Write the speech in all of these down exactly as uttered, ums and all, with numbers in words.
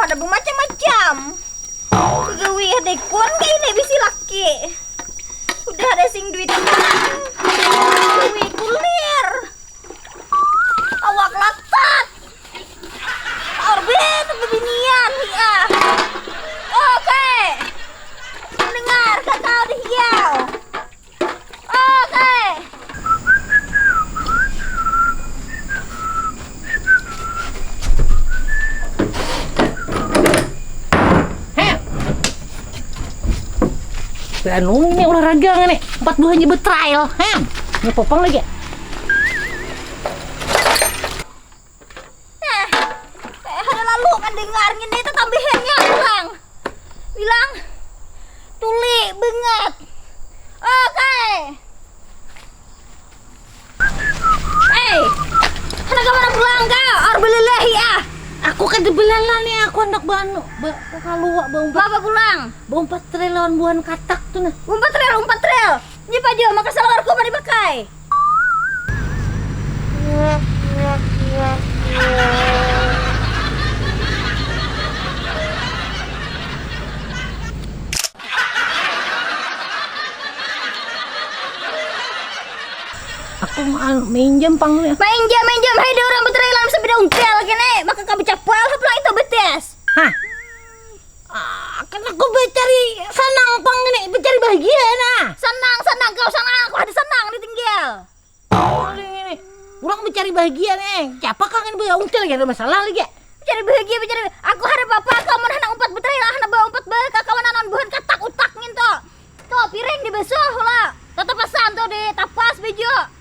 Kada bamacam-macam. Gawi ada ikun kaini bisi laki. Udah ada sing duit, gawi kulir. Awak latat. Orbit bebinian, hiah. Oke. Mendengar kakau di hiau. Oke. Heh. Anu ini olahraga nih. Empat buah aja betrail. Heh. Ini popang lagi. Nah, kayak ada lalu kan dengar ngini itu tambahannya bilang. Bilang tuli banget. Oke. Eh, hendak ke mana pulang kau? Or belelahi ah. Aku kada belalah nih, aku hendak banu, ba, kalua baumpat. Bawa pulang. Baumpat trail lawan buhan katak tuh nah. Umpat trail, umpat trail. Ini baju maka selawarku apa dipakai? Aku mau minjem pang ya. Mainjam, mainjam. Hai, ada orang beterailan sepeda untel kene. Maka kamu capal, haplang itu betes. Hah? Ah, kan aku mencari senang pang ini, mencari bahagia nah. Senang, senang kau senang, aku ada senang ditinggal. Ini, ini. Orang mencari bahagia nih. Siapa kangen bahagia? Until lagi ada masalah lagi. Mencari bahagia, mencari. Aku harap apa? Kamu anak umpat beterai lah, anak bawa umpat berkakawanan buhan katak utak nginto. Tuh, piring dibasuh lah. Tatapasan tuh di tapas bejo.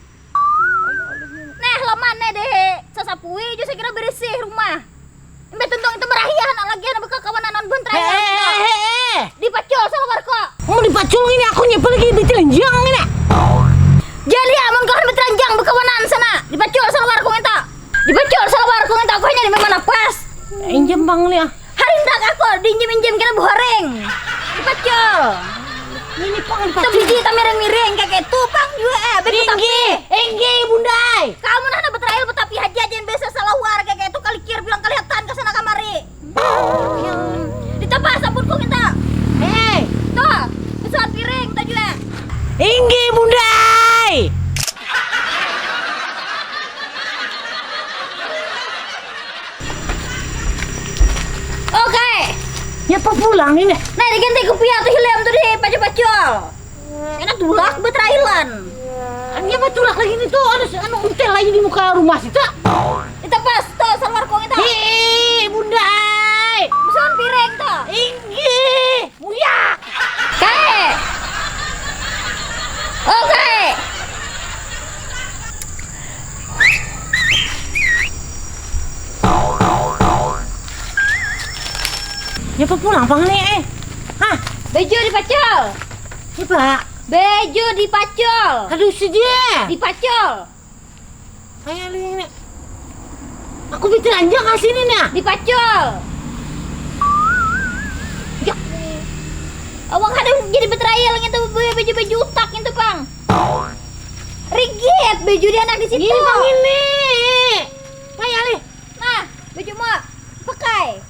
Neh, laman neh deh. Sasapui jo saya kira bersih rumah. Imbah tuntung itu berahi anak lagi anak bekakawanan non buntrai. Heh, heh, heh, heh. Dipacul salawar kok. Mau dipacul ini aku nyapa lagi betilanjang ini. Jadi amun kau betilanjang bekawanan sana. Dipacul salawar kau minta. Dipacul salawar kau minta aku hanya di mana pas. Injem bang liah. Harindak aku diinjem-injem kena buharing. Dipacul. Ini pang. Tabiji tamiring-miring kayak itu pang juga eh. Begitu tapi. Inggi, inggi bundai. Kamu nah dapat rail betapi haja jangan biasa salawar kayak itu kalikir bilang kelihatan ke sana kamari. Ditambah sabunku minta. Hei. Tuh, kesuan piring tuh juga. Inggi bundai. Oke. Nyapa pulang ini? Nah, diganti kupiah tuh hilem tuh deh, pacul-pacul. Enak tulak betrailan. Anya apa tulak lagi nih tuh, ada anu untel lagi di muka rumah situ. Itu pas tuh salwar kong itu. Hei, bunda ai. Pesan piring tuh. Inggih, muyak. Kae. Oke. Nyapa pulang pang nih eh. Hah? Baju dipacul. Nyapa? Baju dipacul. Aduh si dia. Dipacul. Kayak lu ini. Aku pikir aja kasih ini nah. Dipacul. Ya. Awak ada jadi betrayal gitu baju-baju utak gitu pang. Rigit baju dia anak di situ. Ini pang ini. Kayak nih. Nah, baju mau pakai.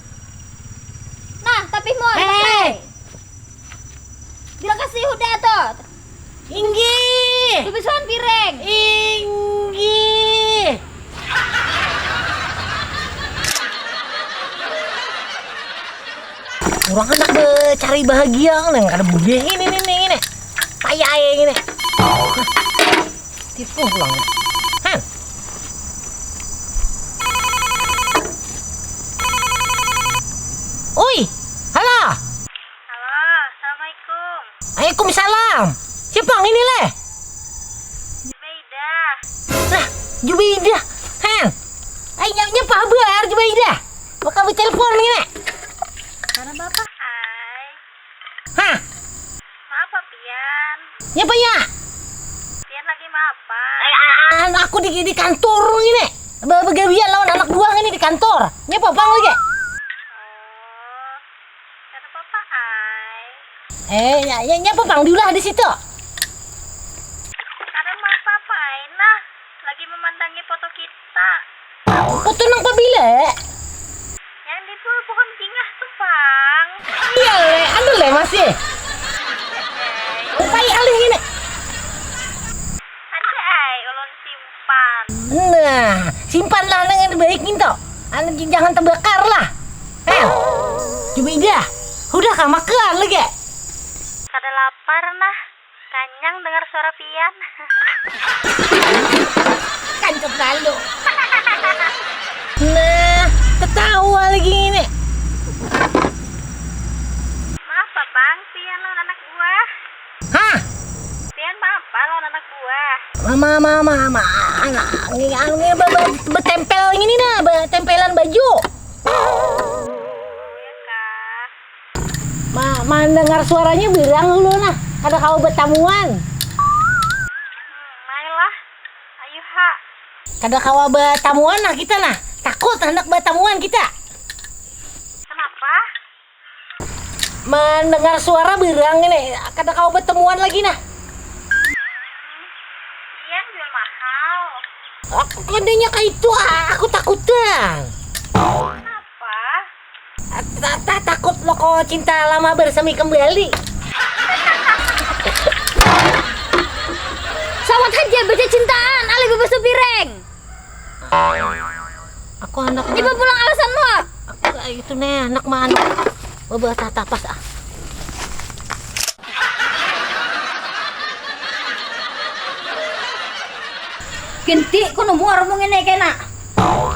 Nah, tapi mau pakai. Bila kasih udah tuh. Inggih. Bebisuan piring. Inggih. Orang anak becari bahagia nang kada boleh ini ini ini. Payah ini. Tipu pulang. Han. Oi, halo. Halo, assalamualaikum. Waalaikumsalam. Siapa yang ini leh? Jubaidah. Lah, Jubaidah. Han. Ai nyap nyap habar Jubaidah. Bakal betelepon ini. Karena bapak ai. Hah? Maapa pian? Nyapa ya? Pian lagi maapa? An aku di di kantor ini. Be- Begawian lawan anak buah ini di kantor. Nyapa bang lagi? Oh, kada apa-apa ai. Eh, ya, ya, nyapa bang diulah di situ? Kada apa-apa ai nah. Lagi memandangi foto kita. Foto nang pabila? Yang di pul- Cingah tu pang. Iya le, anu le masih. Upai alih ini. Ada ai ulun simpan. Nah, simpanlah dengan baik nginto. Anu, jangan terbakar lah. Heh. Coba ida. Udah kah makan lagi? Kada lapar nah. Kanyang dengar suara pian. Kancuk lalu. Nah, ketawa lagi ini. Maaf, Bang, pian lawan anak buah. Hah? Pian maaf, Bang, lawan anak buah. Mama, mama, mama, anak, ini, anu, ini, be- be- betempel ini nah, betempelan baju. Oh, ya kah. Ma, mandangar suaranya birang dulu nah, kada kawa batamuan. Hmm, mailah, ayu ha. Kada kawa batamuan nah kita nah, takut handak batamuan kita. Kenapa? Mandangar suara birang ini, kada kawa batamuan lagi nah. Iya, jual mahal. Aku kadanya kayak itu, aku takutan. Kenapa? Ta- ta- takut loko cinta lama bersemi kembali. Sawat haja baca cintaan alih bebasuh piring. Aku anak. Ibu pulang alasanmu. Aku itu nih anak mah anak. Bawa tapas ah. Genti, kono muar mungkin kena.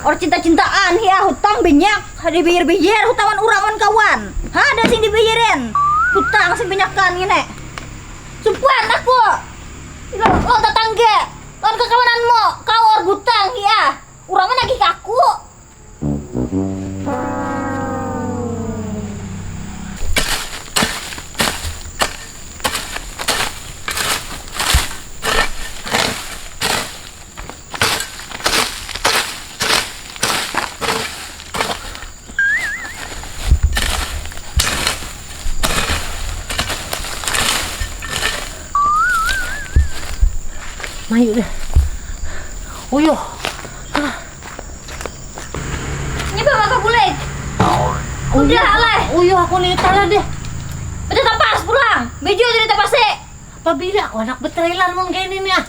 Or cinta-cintaan, ya hutang banyak, ada bayar-bayar hutangan urang wan kawan. Ha, ada sing dibayarin. Hutang sing banyakan ngene. Sumpah aku. Lo, lo tetangga, lo kekawananmu, kau or butang ya. Urang menagih aku. Mayu dah. Uyuh. Ah. Ini bawa ke bulik. Udah, aleh. Uyuh, aku nih talah deh. Udah tapas pulang. Baju udah tapasi. Pabila aku anak betrailan mun kayak ini nih ah.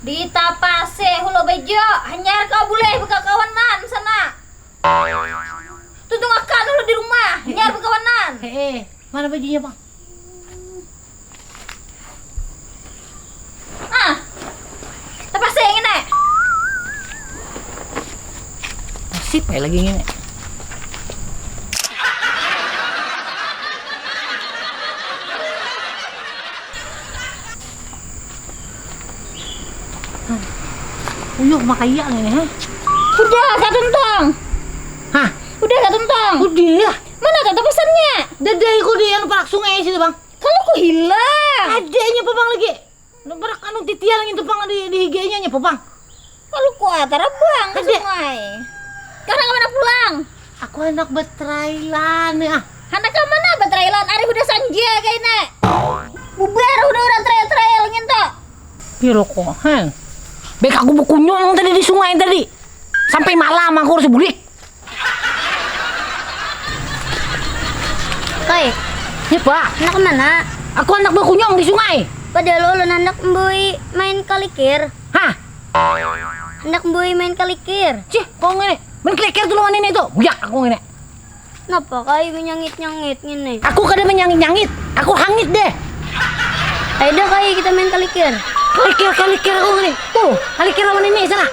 Ditapasi hulu baju. Hanyar kau boleh bekawanan sana. Tuntung akan hulu di rumah. Hanyar bekawanan. Heeh. Mana bajunya, Bang? Ah. Tapasi ngene. Nasib aja lagi ngene. Uyuh, makaya ngene, ha? Udah, satu entong. Hah? Udah, satu entong. Udah. Mana tata pesannya? Dadai ku di anu parak sungai situ, Bang. Kalau ku hilang. Adanya apa, Bang, lagi? Nu parak anu titian lagi itu, Bang, di di higanya apa, Bang? Kalau ku atar abang ke Ada. Sungai. Karena kemana pulang? Aku anak betrailan ya. Anak ke mana betrailan? Ari udah sanja kaina. Bubar udah orang trail-trail nginto. Piro kohan? Bek aku bekunyong tadi di sungai tadi. Sampai malam aku harus bulik. Koi, Siapa? Anak mana? Aku anak bekunyong di sungai. Padahal ulun anak mbui main kalikir. Hah? Anak mbui main kalikir. Cih, kau ngene. Main kalikir tuh lawan ini tuh. Buyak aku ngene. Kenapa kai menyangit-nyangit ngene? Aku kada menyangit-nyangit. Aku hangit deh. Ayo dah kai kita main kalikir. Kalikir, kalikir aku ngene. Tuh, kalikir lawan ini sana.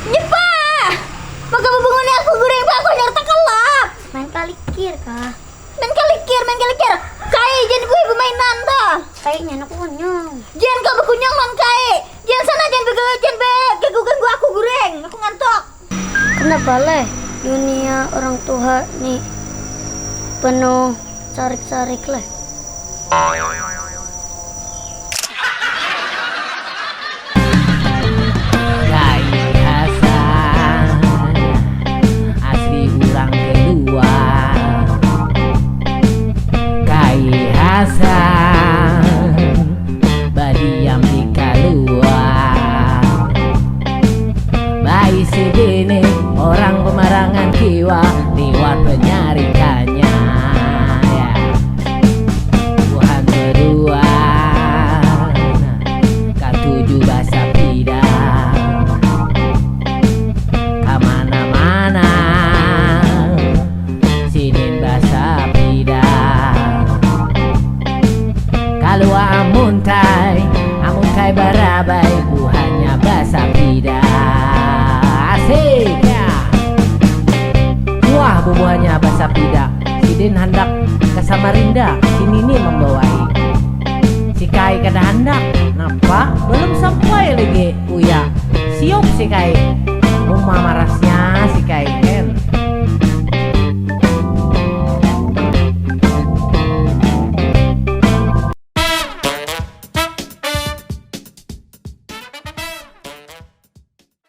Nyepa! Maka bubunguni aku guring pa aku nyarta kalap. Main kalikir kah? Main kalikir, main kalikir. Kai jan gue bemainan ta. Kayaknya anak kunyung. Jan kau bekunyung man kai. Jan sana jan begawe jan be ganggu-ganggu aku guring. Aku ngantuk. Kenapa leh dunia orang tuha ni penuh carik-carik leh? Kai Hasan asli urang Kelua. Kai Hasan badiam di Kalua. Ini orang pemarangan kiwa liwat penyarikannya. Ya. Buhan berdua katuju basapida kemana-mana. Sinin basapida. Kalau amuntai, amuntai barabai, buhannya basapida. Asik ya. Wah, bubuhannya basapida. Sidin handak ke Samarinda, si Nini membawai. Si Kai kada handak. Napa? Belum sampai lagi. Uya. Siok si Kai. Uma marasnya si Kai.